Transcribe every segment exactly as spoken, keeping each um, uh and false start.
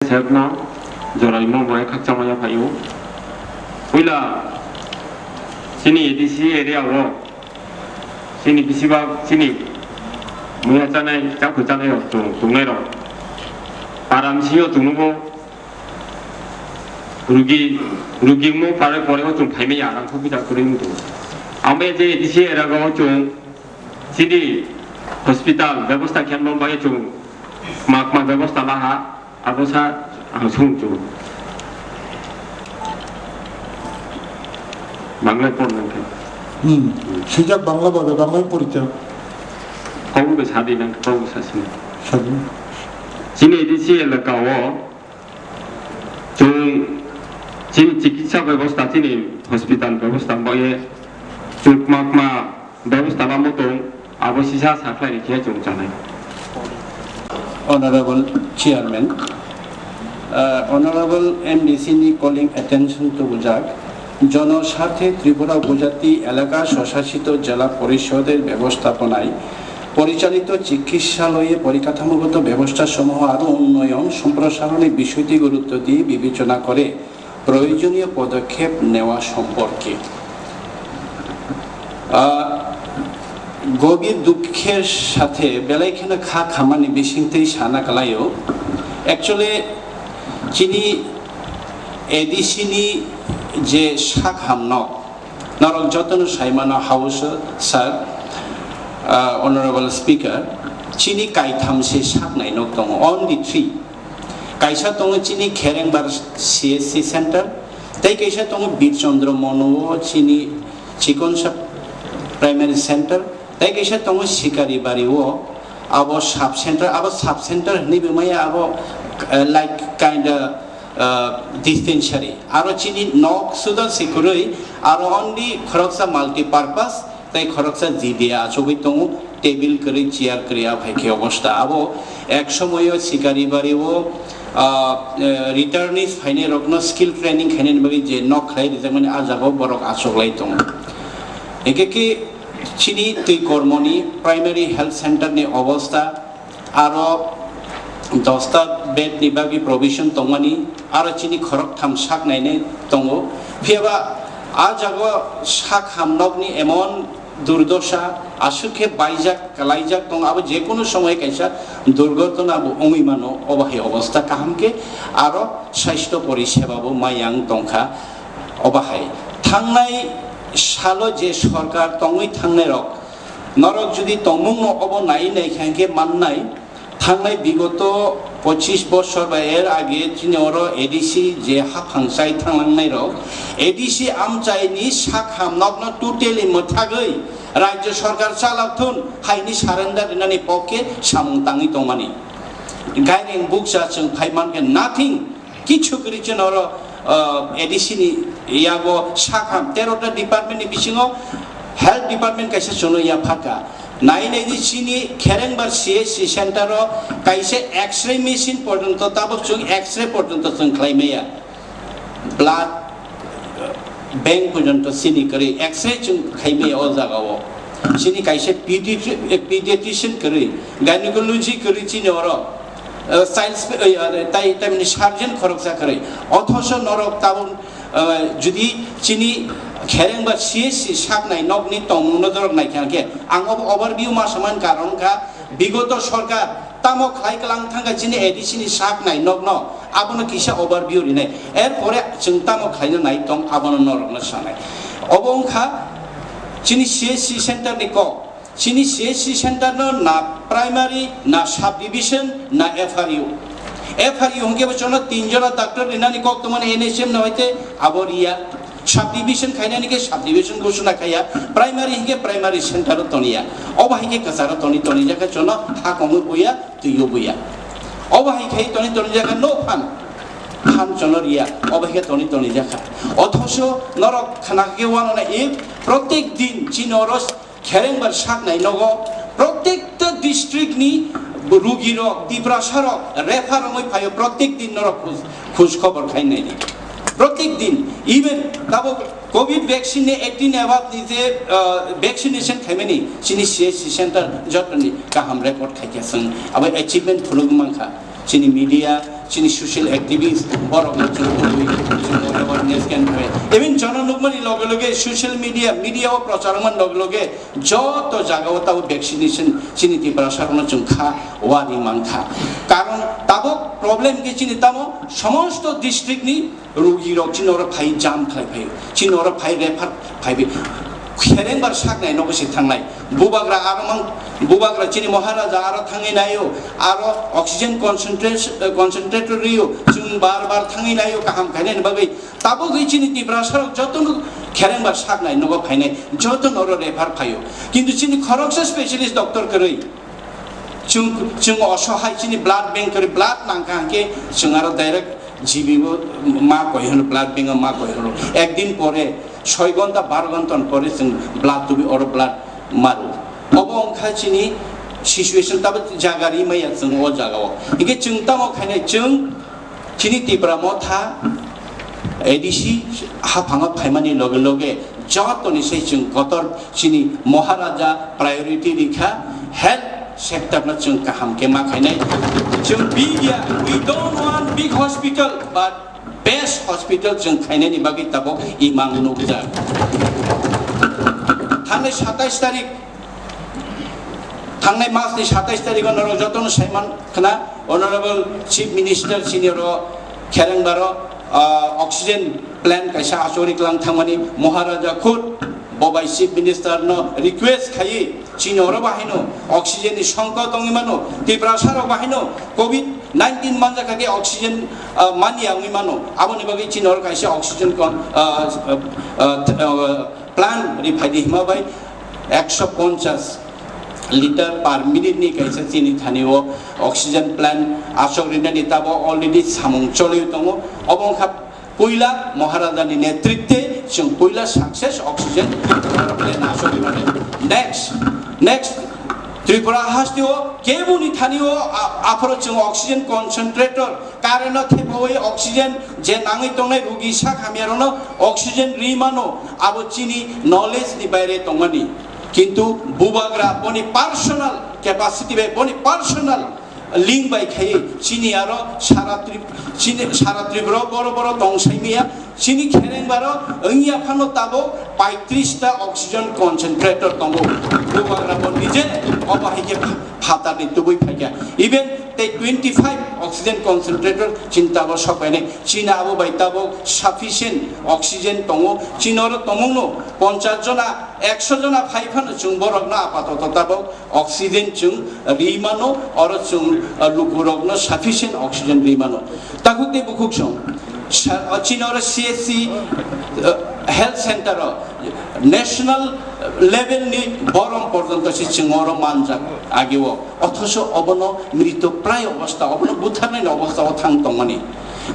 Sahebno joraimo bai khakchangma yaphaio. Puila chini A D C area o chini bisibak chini muya chanai, chakhu chanai rok chung, chungnai rok. Para bisingo chwngno rugi, rugi mo pare pore o chung phaimaya, ang kho buja kwrwi wngtong. Ang bai je A D C area o chung chini hospital bebosta khe mo bai chung ma, ma bebosta laha. Abo sa ang sung chu. Bangla por nang khe. Hmm. Swijak Bangla babe, Bangla poricha. Kau be sadi nang, kau sa sini. Sadi. Chini A D C elaka o chung chini chikitsa bebosta, chini hospital bebosta baye chukmakma bebosta lamo tong, abo sisa sakhlai rikhe chwng chanai. Honorable Chairman, uh, Honorable M D C ni calling attention to bujak, জনস্বার্থে ত্রিপুরা উপজাতি এলাকা স্বশাসিত জেলা পরিষদের ব্যবস্থাপনায় পরিচালিত চিকিৎসালয়ে পরিকাঠামোগত ব্যবস্থাসমূহ আরও উন্নয়ন সম্প্রসারণের বিষয়টি গুরুত্ব দিয়ে বিবেচনা করে প্রয়োজনীয় পদক্ষেপ নেওয়া সম্পর্কে। আহ, গভীর দুঃখের সাথে belai kheno kha khamani bisingtwi sana kwlaio. Actually, chini A D C ni je sak hamnok, norok jotono saimano House sir, uh, Honorable Speaker, chini kaitham se sak nainok tongo, only three. Kaisa tongo chini Kherengbar C S C center, tei kaisa tongo Birchandra Mono o chini Chikonsa Primary Center, tei kaisa tongo Sikaribari o abo sub center, abo sub center hinwi bo maya abo, eh, like kinda, eh, dispensary. Aro chini nok suda se kwrwi, aro only khoroksa multipurpose, tei khoroksa G D A achugwi tongo, table kwrwi, chair kwrwi, a hai khe obosta. Abo ek somoyo Sikaribari o, ah, eh, returnees phainai rokno skill training khainani bagwi je nok khlai rijakmani, a jaga o borok achuklai tongo. Hingkhe khe chini twi kormoni primary health center ni obosta, aro dosta bed ni bagwi provision tongmani, aro chini khoroktham sak nainai tongo. Phiyaba a jaga sak hamnokni emon durdosa, aswk khe baijak, kwlaijak tongo, abo jekunu somoy kaisa durgotona bo wngwi mano, obo hai obosta kaham khe aro sasthyo poriseba bo mayang tongkha. Obo hai thangnai salo je sorkar tongwi thangnai rok, norok jodi tongmungno obo nai nai kha hingkhe mannai, thangnai bigoto pochis bosor ba er age chini oro A D C je haphang chai thanglangnai rok, A D C amchaini sak hamnokno totally mwthagwi rajya sorkar chalak thun haini surrender rinani pokke samung tangwi tongmani. Gaireng bukcha chwng phai mankhe nothing. Kichu kwrwi chwng oro, uh, A D C ni yago sakha tero ta department ni bisingo health department kaisa chwngno yaphaka. Nai nai di chini Kherengbar C H C center o kaisa X-ray machine porjonto tabuk chwng X-ray porjonto chwng khlai maya. Blood, uh, bank porjonto chini kwrwi X-ray chwng khai maya o jaga o. Chini kaisa pediatri-, eh, pediatrician kwrwi, gynecology kwrwi chini oro. Uh, child spe-, uh, uh, tai, tai mani surgeon khoroksa kwrwi. Othoso norok tabuk, uh, jodi chini Kherengbar C H C saknai nokni tongmungno norok naikha khe, ang obo overview ma saman karon kha, bigoto sorkar tamo khlai kwlang thangkha chini A D C ni saknai nokno, abono kisa overview rinai. Erpore chwng tamo khlaina nai tong, abono norokno sanai. Obo wngkha chini C H C center ni kok. Chini C H C center no na primary, na subdivision, na F R U. F R U hwnkhe bo chwngno tin jona doctor rinani kok tongmani N H M no hoite abo riya. Subdivision khainani khe subdivision ghosona khaiya, primary hwnkhe primary center o toniya. Obo hai khe kwcharo toni toni jakha chwngno ha kongwi buya, twiyo buya. Obo hai khai toni toni jakha no phan, phan chwngno riya. Obo hai khe toni toni jakha. Othoso norok khna khe wanana e protek din chini oro Kherengbar saknai nogo, protekta district ni rugi rok, Tiprasa rok refer wngwi phaio, protek din norok khoj, khoj khobor khai nai di. Protek din, even tabuk covid vaccine ni eighteen above ni je, ah, vaccination khaimani, chini C H C center jotoni kaham record khaikha chwng, abo achievement phunuk mankha. Chini media, Chini social activist, borok no chwng tubui, chwng awareness campaign. Even jono nukmani loge loge social media, media o prochar wngmani loge loge joto jaga o tabo vaccination chini Tiprasa rok no chwng kha wari mankha. Karon tabok problem ke chini tamo somosto district ni rugi rok chini oro phai jam khlai phai, chini oro phai refer phai bi. Khereng bar sak nai nogo se thangnai. Bubagra aro mang, bubagra chini Maharaja aro thangwi naio, aro oxygen concentration, eh, concentrator rio, chwng bar bar thangwi naio kaham khainani bagwi. Tabugwi chini Tiprasa rok jotono khereng bar sak nai nogo phainai, jotono oro refer phaio. Kintu chini khoroksa specialist doctor kwrwi. Chwng, chwng osohai chini blood bank kwrwi blood nangkha hwnkhe chwng aro direct G B o ma koi hwno, blood bank o ma koi hwno. Ekdin pore, soi ghonta, baro ghonta pore chwng blood tubi oro blood maru. Obo wngkha chini situation, tabo jaga ri maya chwng o jaga o. Hingke chwng tamo khainai chwng chini Tipra Motha A D C haphango phaimani loge loge jotoni se chwng kotor chini Maharaja priority rikha, health sector no chwng kaham khe ma khainai. Chwng big ya, we don't want big hospital, but best hospital chwng khainani bagwi tabok imang nukjak. Thangnai satais tarik, thangnai mas ni satais tarik o norok jotono saiman khna, Honorable Chief Minister senior o khereng baro, ah, oxygen plant kaisa achori klang thangmani Maharaja khud bo bai Chief Minister no request khaiwi chini oro bahaino oxygen ni songkot wngwi mano, Tiprasa rok bahaino covid nineteen manjak khe oxygen, ah, manya wngwi mano, aboni bagwi chini oro kaisa oxygen kon-, ah, ah, ah, plant ri phaidi hima bai ekso ponchas liter per minute ni kaisa chini thani o oxygen plant achok rinani tabo already samung choli tongo. Obo wngkha puila Maharaja ni netritwe chwng puila success oxygen plant achok rinani. Next, next Tripura haste o keboni thani o a-, aphoro chwng oxygen concentrator Current no thepawi oxygen je nangwi tongnai rugi sak hamya rokno oxygen ri mano, abo chini knowledge ni baire tongmani. Kintu bubagra boni personal capacity bai, boni personal link bai khaiwi chini aro sara Trip-, chini sara Tripura boro boro tong sai maya, chini khereng baro wngya phano tabok paitris ta oxygen concentrator tongo. Bubagra bo nije obo hai khe pha-, phatarni tubui phaikha. Even tei twenty five oxygen concentrator chini tabok sok painai. Chini abo bai tabok sufficient oxygen tongo. Chini oro tongmungno ponchas jona, ekso jona phai phano chwng borokno apatoto tabok oxygen chwng ri mano, oro chwng, uh, lukurokno sufficient oxygen ri mano. Takhuk tei bukhuk song. Sa-, uh, chini oro C H C, uh, health center o national level ni borom porjonto se chwng oro manjak ageo. Othoso obono mritopray obostha, obono butharnai obostha o thang tongmani.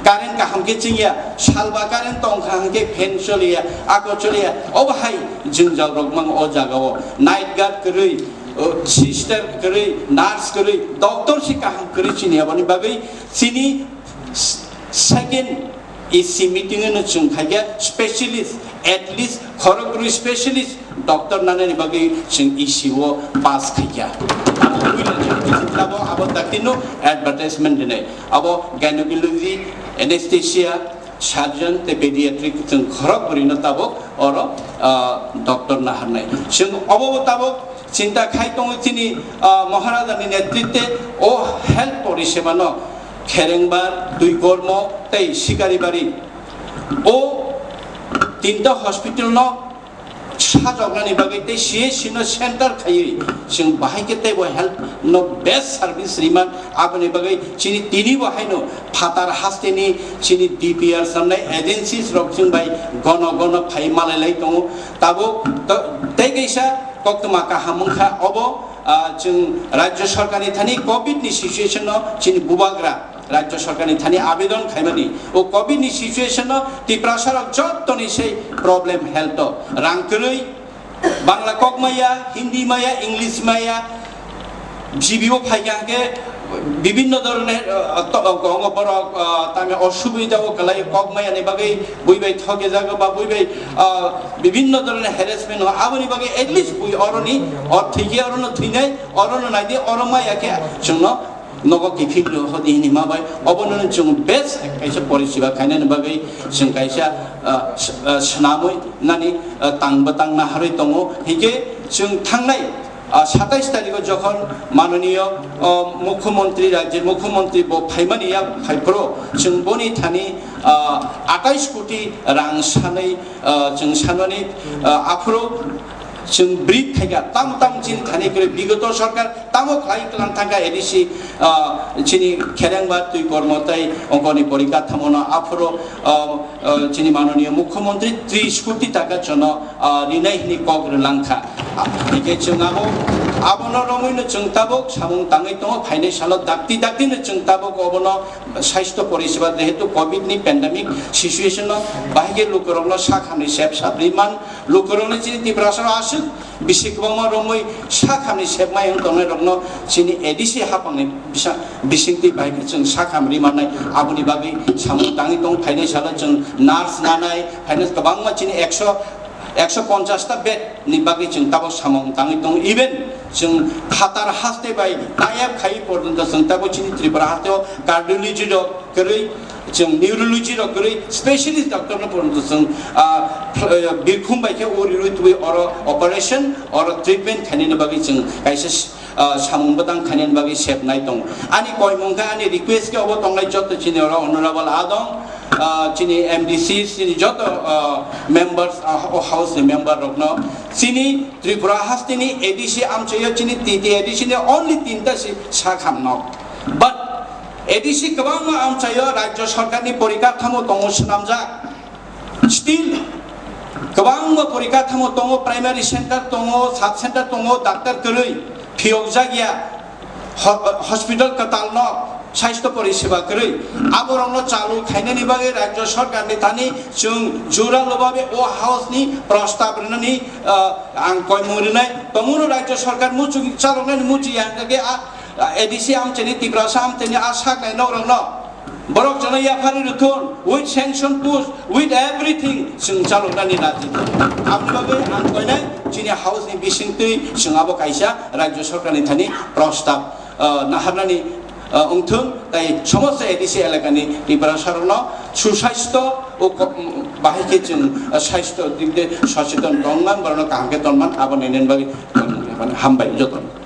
Current kaham khe chingya, salba current tongkha hwnkhe fan choliya, ako choliya. Obo hai jwngjal rok mang o jaga o. Night guard kwrwi, o, sister kwrwi, nurse kwrwi, doctor se kaham kwrwi chini aboni bagwi chini s-, second E C meeting no chwng khaikha specialist, at least khorokbrwi specialist doctor nanani bagwi chwng E C o pass khaikha. Abo puila chwng abo, abo daktino advertisement dinai. Abo gynecology, anesthesia, surgeon tei pediatric chwng khorokbrwino tabok oro, ah, doctor naharnai. Chwng obo tabok chinta khai tongo chini, ah, Maharaja ni netritwe o health poriseba no Kherengbar, Duikormo tei Sikaribari. O tinta hospital no sajoknani bagwi tei C H C no center khaiwi chwng bahai khe teibo health no best service riman, aboni bagwi chini tini bo haino phatar hasteni chini D P R samnai agencies rok chwng bai gono gono phai malai lai tongo. Tabuk to-, tei kaisa koktwma kaham wngkha obo, ah, chwng Rajya Sarkarni thani covid ni situation no chini bubagra Rajya Sarkarni thani abedon khaimani. O covid ni situation no Tiprasa rok jottoni sei problem health o. Rang kwrwi, Bangla kok maya, Hindi maya, English maya, G B o phaikha hwnkhe bibinno dhoroner, ah, to-, ah, borok, ah, tamni osubida o kwlai kok maya ni bagwi bui bai thok jago ba bui bai, ah, bibinno dhoroner harassment o, aboni bagwi at least bui oroni, or thwikhe orono thwinai, orono naidi, oro maya khe chwngno nogo kiphil rw hodi hinwi ma bai obono chwng best kaisa porisiba khainani bagwi chwng kaisa, ah, s-, ah, swnamwi nani, ah, tang bwtang naharwi tongo. Hinkhe chwng thangnai, ah, satais tarikho jokhon manoniyo, ah, mukhyamantri, rajyoni mukhyamantri bo phaimani yak phaiphuru chwng boni thani, ah, atais koti rang sanwi, ah, chwng sanmani, ah, aphuru chwng bridge thaika tam tam chini thani kwrwi bigoto sarkar tamo khlai kwlang thangkha A D C, ah, chini kherengba twi kormo tei ongkoni porikathamono aphuru, ah, ah, chini manoniyo mukhyamantri tris koti taka jono, ah, rinai hwnwi kok rwlangkha. Ah, hwnkhe chwng abo, abono romwino chwng tabuk samung tangwi tongo, phainai salo dakti daktino chwng tabuk obono sasthya poriseba jehetu covid ni pandemic situation no bahai khe lukurokno sak hamni sep sap ri man. Lukurokno chini Tiprasano aswk bisi kwbangma romwi sak hamni sepmai wng tongnai rokno chini A D C hapangni bisa-, bisingtwi bai khe chwng sak ham ri mannai. Aboni bagwi samung tangwi tong phainai salo chwng nurse nanai, phainai kwbangma chini ekso, ekso ponchash ta bed ni bagwi chwng tabuk samung tangwi tongo. Even chwng phatar haste bai tayab khai porjonto chwng tabuk chini Tripura hasteo cardiology rok kwrwi, chwng neurology rok kwrwi, specialist doctor no porjonto chwng, ah, ph-, ah, birkhum bai khe uri rwi twi oro operation, oro treatment khainani bagwi chwng kaisa s-, ah, samung bwtang khainani bagwi sepnai tongo. Ani koimung khe ani request khe obo tongnai joto chini oro honorable adong, ah, chini M D C, chini joto, ah, members, ah, o house ni member rokno chini Tripura hasteni A D C amchaio chini T T A D C ni only tinta si sak ham nok. But A D C kwbangma amchaio rajya sarkarni porikatamo tongo swnamjak. Still kwbangma porikatamo tongo, primary center tongo, sub center tongo, doctor kwrwi phiyokjak ya, ho-, hospital kwtal no, sasthya poriseba kwrwi. Aborokno chalu khainani bagwi rajya sarkarni thani chwng jora lobabe o house ni prostab rwnani, ah, ang koimung rwnai. Tomono rajya sarkar muchung chaloknani muchung ya hwnkhe a, A D C amchaini, Tiprasa amchaini a saknai nokrangno borok jono yaphari rwthun, with sanction post, with everything, chwng chaloknani rajniti. Aboni bagwi ang koinai chini house ni bisingtwi chwng abo kaisa rajya sarkarni thani prostab, ah, naharnani, ah, wngthung, tai somosto A D C elakani Tiprasarokno susasthya o ko-, bahai khe chwng, ah, sasthya dikde socheton tongman, borokno kaham khe tonman, abo nainani bagwi hambai jotono.